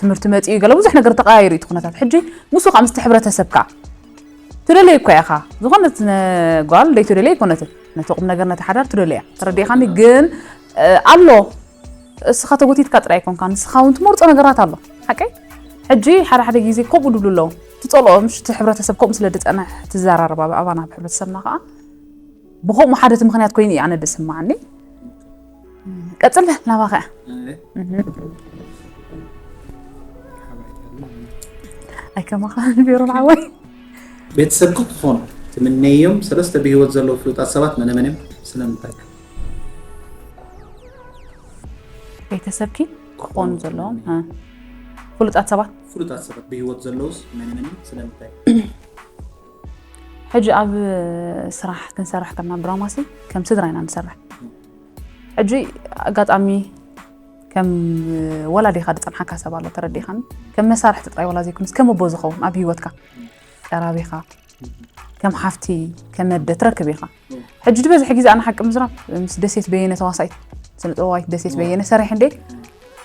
ትምህርቲ መፂኡ ገለ ብዙሕ ነገር ተቐያይሩ እዩ እቲ ኩነታት ሕጂ ንሱ ከዓ ምስቲ ሕብረተሰብ ከዓ ትደለይ እኳ ኢኻ ዝኾነት ነ- ጓል ደይ ትደለይ ኣይኮነትን ነቲ ቁም ነገር ነቲ ሓዳር ትደለያ ተረዲኻኒ ግን እ፣ ኣሎ እስኻ ተጎቲትካ ጥራይ ኣይኮንካ ንስኻ እውን ትመርፆ ነገራት ኣሎ ሓቀይ ሕጂ ሓደ ሓደ ግዜ ከምኡ ድብሉ ኣለዉ ትፀልኦ ምሽ እቲ ሕብረተሰብ ከምኡ ስለ ዝፀንሕ ትዘራረባ ብኣባና ኣብ ሕብረተሰብና ከዓ ብከምኡ ሓደ እቲ ምክንያት ኮይኑ እዩ ኣነ ዝስማዓኒ ቀፅል ናባኸ ኣይከማኻ ቢሮ ንዓወይ ቤተሰብኩ ክኾኑ ትምነዮም ሰለስተ ብህይወት ዘለዉ ፍሉጣት ሰባት መነመን እዮም ስለምንታይ ቤተሰብኪ ክኾኑ ዘለዎም እ፣ ፍሉጣት ሰባት ፍሉጣት ሰባት ብህይወት ዘለዉስ መነመን እዮም ስለምንታይ ሕጂ ኣብ ስራሕ ክንሰርሕ ከለና ብራማሲ ከም ስድራ ኢና ንሰርሕ ሕጂ ኣጋጣሚ ከም ወላዲኻ ዝፀንሓካ ሰብ ኣሎ ተረዲኻኒ ከም መሳርሕቲ ጥራይ ወላ ዘይኮነስ ከም ኣቦ ዝኸውን ኣብ ህይወትካ ቀራቢኻ ከም ሓፍቲ ከም ኣደ ትረክብ ኢኻ ሕጂ ዝበዝሐ ግዜ ኣነ ሓቂ ምዝራብ ምስ ደሴት በየነ ተዋሳኢት ስነ ጥበባዊት ደሴት በየነ ሰሪሕ እንዴ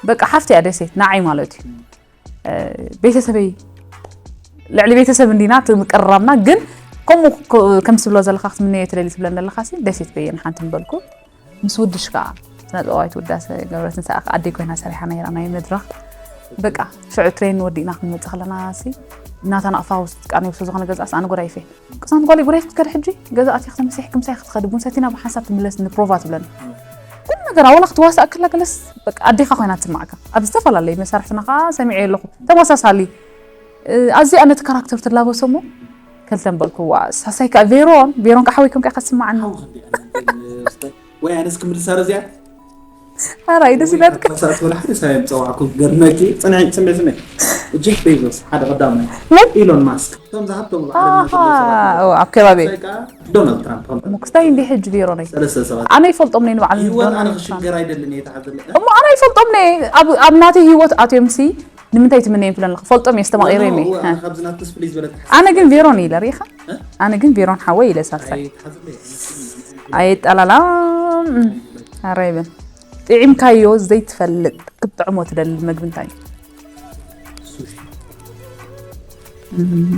በቃ ሓፍቲ እያ ደሴት ንዓይ ማለት እዩ ቤተሰበይ ልዕሊ ቤተሰብ እንዲና እቲ ምቅርራብና ግን ከምኡ ከም ትብሎ ዘለካ ክትምነዮ ትደሊ ትብለን ዘለካ ደሴት በየነ ሓንቲ ምበልኩ ምስ ውድሽ ከዓ ስነ ጥበባዊት ውዳሰ ገብረትንሳእ ከዓ ኣደይ ኮይና ሰሪሓ ነይራ ናይ መድረክ በቃ ሽዑ ትሬን ወዲእና ክንመፅእ ከለና ሲ እናተናቕፋ ውስጥ ቃኒ ውስጥ ዝኾነ ገዛእስ ኣነ ጎዳይፈ ቅሳን ጓል ጉዳይ ክትከድ ሕጂ ገዛ ኣትያ ከተመሲሕ ክምሳይ ክትኸዲ ቡን ሰቲና ብሓንሳብ ትምለስ ንፕሮቫ ትብለና ኩልና ነገር ኣወላ ክትዋሳእ ከላ ገለስ በቃ ኣዴኻ ኮይና ትስማዕካ። ኣብ ዝተፈላለዩ መሳርሕትና ከዓ ሰሚዐ ኣለኹ ተመሳሳሊ። ኣዚ ኣነ እቲ ካራክተር ትላበሶ እሞ ከልተን በልኩዋ። ሳሳይ ከዓ ቬሮን ቬሮን ከዓ ሓወይ ከም ከዓ ከስማዓኒ። ወይ ኣነስ ክምልሳ ረዚያ ኣራይ ደስ ይላትካ። ሳት ወላ ሓደ ሳይ ጸዋዕኩ ገርመኪ ጽንዒ ጽንዒ ጽንዒ ጀፍ ቤዞስ ሓደ ቀዳማይ ኢሎን ማስክ እቶም ዝሃብቶም ዓለምና ዘለዉ ሰባት ኣብ ከባቢ ሳይ ከዓ ዶናልድ ትራምፕ ክስታይ እንዲ ሕጂ ቬሮ ነይ ሰለስተ ሰባት ኣነ ይፈልጦም ነይ ንባዕል ይወን ኣነ ክሽገር ኣይደልን እየ ተሓዘለ እሞ ኣነ ይፈልጦም ነይ ኣብ ናተይ ህይወት ኣትዮም ሲ ንምንታይ ትምነዮም ፍለን ኣለኹ ፈልጦም እየ ዝተማቒረ እየ ካብዚ ናትስ ፍልይ ዝበለት ኣነ ግን ቬሮን ኢለ ሪኢኻ ኣነ ግን ቬሮን ሓወይ ኢለ ሳልሳይ ኣይጠላላ ኣረ ይበል ጥዒምካዮ ዘይትፈልጥ ክትጥዕሞ ትደሊ መግቢ እንታይ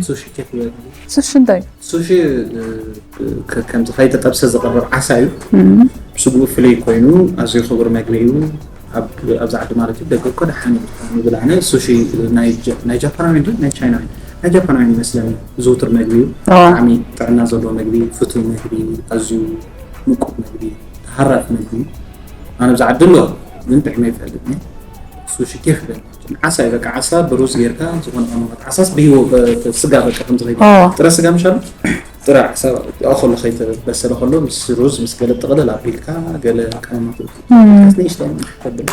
ሱሺ ኬፍ ይበል ሱሺ እንታይ ሱሺ ከምዚ ከይተጠብሰ ዝቐርብ ዓሳ እዩ ስግኡ ፍለይ ኮይኑ ኣዝዩ ክቡር መግቢ እዩ ኣብዚ ዓዲ ማለት እዩ ደገ እኮ ደሓን እዩ ምግላነ ሱሺ ናይ ጃፓናዊ ድ ናይ ቻይናዊ ናይ ጃፓናዊ መስለኒ ዝውትር መግቢ እዩ ብጣዕሚ ጥዕና ዘለዎ መግቢ ፍቱው መግቢ ኣዝዩ ምቁር መግቢ ተሃራፊ መግቢ ኣነ ኣብዚ ዓዲ ኣሎ ግን ጥዕመ ይፈልጥ ሱሺ ኬፍ ይበል ዓሳ እዩ በቃ ዓሳ ብሩዝ ጌርካ ዝኾነ ቀመማት ዓሳስ ብሂወ ስጋ በቃ ከምዚ ከይበል ጥረ ስጋ ምሻሉ ጥረ ዓሳ ኣኸሎ ከይተበሰለ ከሎ ምስ ሩዝ ምስ ገለ ጥቕልል ኣቢልካ ገለ ቀመማት ንእሽቶ ተብል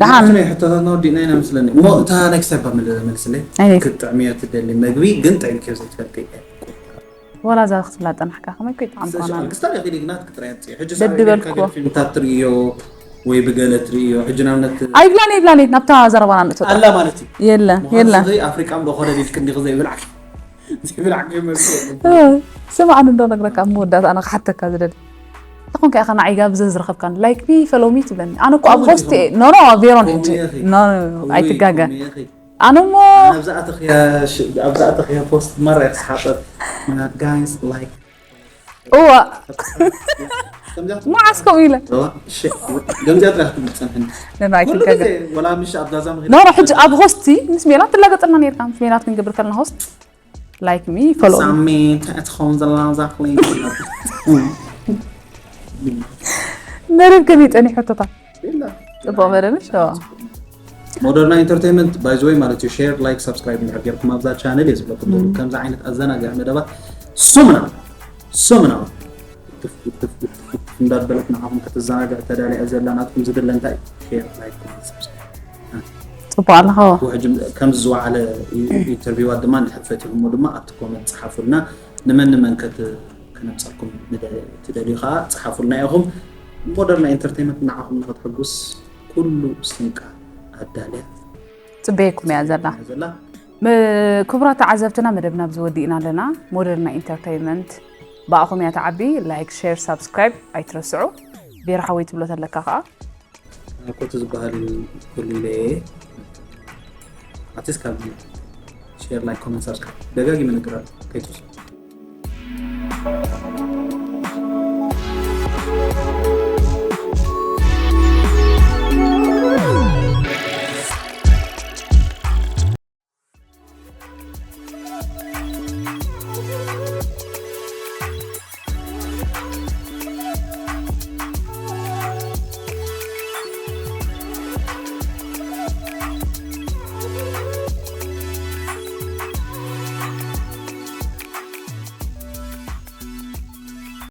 ደሓን ናይ ሕቶታትና ወዲእና ኢና መስለኒ እሞ እታ ናይ ክሳባ መልስለይ ክትጥዕምዮ ትደሊ መግቢ ግን ጥዕምክዮ ዘይትፈልጥ ወላ እዛ ክትብላ ጠናሕካ ከመይ ኮይ ጣዕም ኮና ክስታል ይኽእል ግና ክትጥራያ ሕጂ ደድበልክዎ ፊልምታት ትርእዮ ወይ ብገለ ትርእዮ ሕጂ ናብነት ኣይብላን ይብላን ናብታ ዘረባና ንእቶ ኣላ ማለት እዩ የለ የለ ኣፍሪቃ ዶ ኮነ ሊልክ እንዲኽ ዘይብልዓል ዘይብልዓል ስማዕ እንዶ ነግረካ ኣብ መወዳእታ ኣነ ክሓተካ ዝደሊ ተኾንካ ኢኻ ንዓይ ጋብዘ ዝረኸብካን ላይክ ሚ ፈሎሚ ትብለኒ ኣነ እኮ ኣብ ፖስት ኖ ኖ ቬሮን ሕጂ ኣይትጋገ ኣነ እሞ ኣብዛ ኣተኽያ ፖስት ማራ ክስሓጠር ጋይስ ላይክ እዋ መዓስ ከምኡ ኢለ ገምዚያ ጥራሕ ትብል ትፀንሕኒ ነና ኣይትጋገ ወላ ምሽ ኣብ ጋዛ ኖ ኖ ሕጂ ኣብ ሆስቲ ምስ ሜላት ትላገጠልና ነርካ ምስ ሜላት ክንገብር ከለና ሆስት ላይክ ሚ ፎሎ ሳሚ እንታይ ትኸውን ዘላ ዛፍለይ መደብ ከመይ ጸኒሑ ሕቶታት ጽቡቕ መደብ ሽ ሞደርና ኢንተርቴንመንት ባይ ዘ ወይ ማለት እዩ ሼር ላይክ ሳብስክራይብ እንድሕር ጌርኩም ኣብዛ ቻነል እየ ዝብለኩም ዘለኩ ከምዚ ዓይነት ኣዘናግዕ መደባት ሶምና ሶምና እንዳበለት ንዓኹም ከተዘናግዕ ተዳልያ ዘላ ናትኩም ዝድለ እንታይ ሼር ላይክ ሳብስክራይብ ጽቡቕ ኣለኻ ከምዚ ዝወዓለ ኢንተርቪዋት ድማ እንድሕር ፈቲኹሞ ድማ ኣብቲ ኮመንት ጸሓፉልና ንመን ንመን ከነምፀልኩም ትደልዩ ከዓ ፀሓፉልና ኢኹም ሞደርና ኢንተርቴንመንት ንዓኹም ንክትሕጉስ ኩሉ ስንቃ ኣዳልያ ፅበየኩም እያ ዘላ ዘላ ክቡራት ተዓዘብትና መደብና ብዝወዲእና ኣለና ሞደርና ኢንተርቴይንመንት ብኣኹም እያ ተዓቢ ላይክ ሸር ሳብስክራይብ ኣይትረስዑ ቤራ ሓወይ ትብሎ ተለካ ከዓ ኮቲ ዝበሃል ኩሌ ኣትስ ካብ ሼር ላይክ ኮመንት ሳብስክራይብ ደጋጊመ ነግራ ከይትርሱ